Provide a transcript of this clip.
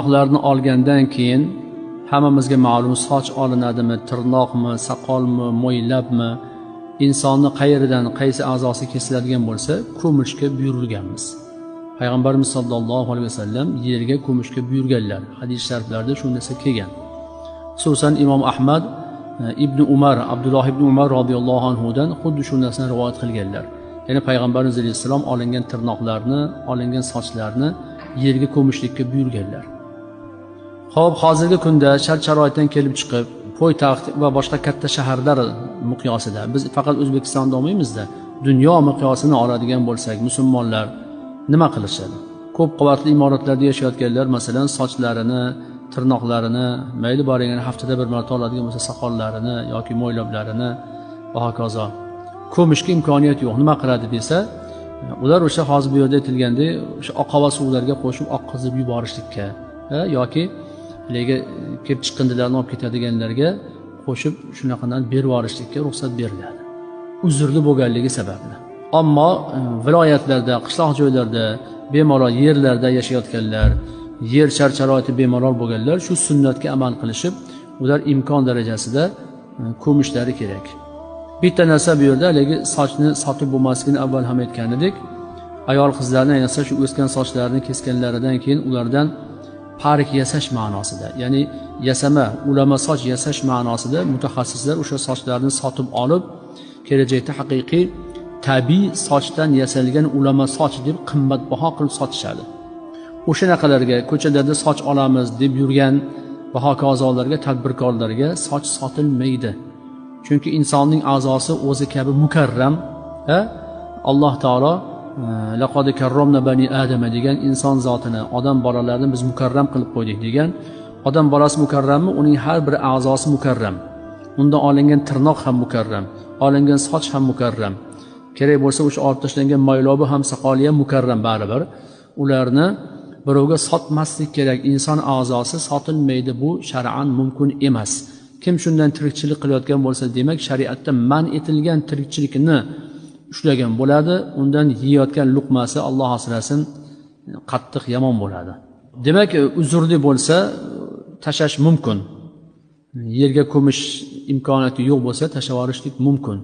Tirnoqlarni olgandan keyin hammamizga ma'lum, soch olinadimi, tirnoqmi, soqolmi, mo'ylabmi, insonni qayeridan qaysi a'zosi kesiladigan bo'lsa, ko'mishga buyurilganmiz. Payg'ambarimiz sollallohu alayhi vasallam yerga ko'mishga buyurganlar. Hadis shariflarda shu narsa kelgan. Xususan Imom Ahmad ibn Umar, Abdulloh ibn Umar roziyallohu anhudan xuddi shu narsani rivoyat qilganlar. Ya'ni Payg'ambarimiz alayhissalom olingan tirnoqlarni, olingan sochlarni yerga ko'mishlikka buyurganlar. Xo'p, hozirgi kunda shart-sharoitdan kelib chiqib, poytaxt va boshqa katta shaharlar miqyosida, biz faqat O'zbekistonda olmaymizda, dunyo miqyosini oladigan bo'lsak, musulmonlar nima qilishadi? Ko'p qavatli imoratlarda yashayotganlar, masalan, sochlarini, tirnoqlarini, mayli boringani haftada bir marta oladigan bo'lsa, soqollarini yoki mo'ylablarini va hokazo ko'mishga imkoniyat yo'q. Nima qiladi desa, ular o'sha hozir bu yerda aytilgandek, o'sha oqova suvlarga qo'shib oqqizib yuborishlikka yoki haligi kelib chiqindilarni olib ketadiganlarga qo'shib shunaqadan berib yuborishlikka ruxsat beriladi. Uzrli bo'lganligi sababli. Ammo viloyatlarda, qishloq joylarda, bemalol yerlarda yashayotganlar, yer shart-sharoiti bemalol bo'lganlar shu sunnatga amal qilishib, ular imkon darajasida ko'mishlari kerak. Bitta narsa bu yerda haligi sochni sotib bo'lmasligini avval ham aytgan edik. Ayol qizlarni ayniqsa shu o'sgan sochlarini kesganlaridan keyin ulardan parik yasash ma'nosida, ya'ni yasama, ulama soch yasash ma'nosida mutaxassislar o'sha sochlarni sotib olib, kelajakda haqiqiy tabiiy sochdan yasalgan ulama soch deb qimmatbaho qilib sotishadi. O'shanaqalarga ko'chalarda soch olamiz deb yurgan va hokazolarga, tadbirkorlarga soch sotilmaydi. Chunki insonning a'zosi o'zi kabi mukarram, ha? Alloh taolo laqad karramna bani adama degan, inson zotini, odam bolalarini biz mukarram qilib qo'ydik degan. Odam bolasi mukarrammi? Uning har bir a'zosi mukarram. Undan olingan tirnoq ham mukarram, olingan soch ham mukarram. Kerak bo'lsa o'sha olib tashlangan moylobi ham, soqoli ham mukarram baribir. Ularni birovga sotmaslik kerak. Inson a'zosi sotilmaydi, bu shar'an mumkin emas. Kim shundan tirikchilik qilayotgan bo'lsa, demak shariatda man etilgan tirikchilikni ushlagan bo'ladi. Undan yeyotgan luqmasi, Alloh asrasin, qattiq yomon bo'ladi. Demak, uzrli bo'lsa tashash mumkin. Yerga ko'mish imkoniyati yo'q bo'lsa tashlab yuborishlik mumkin.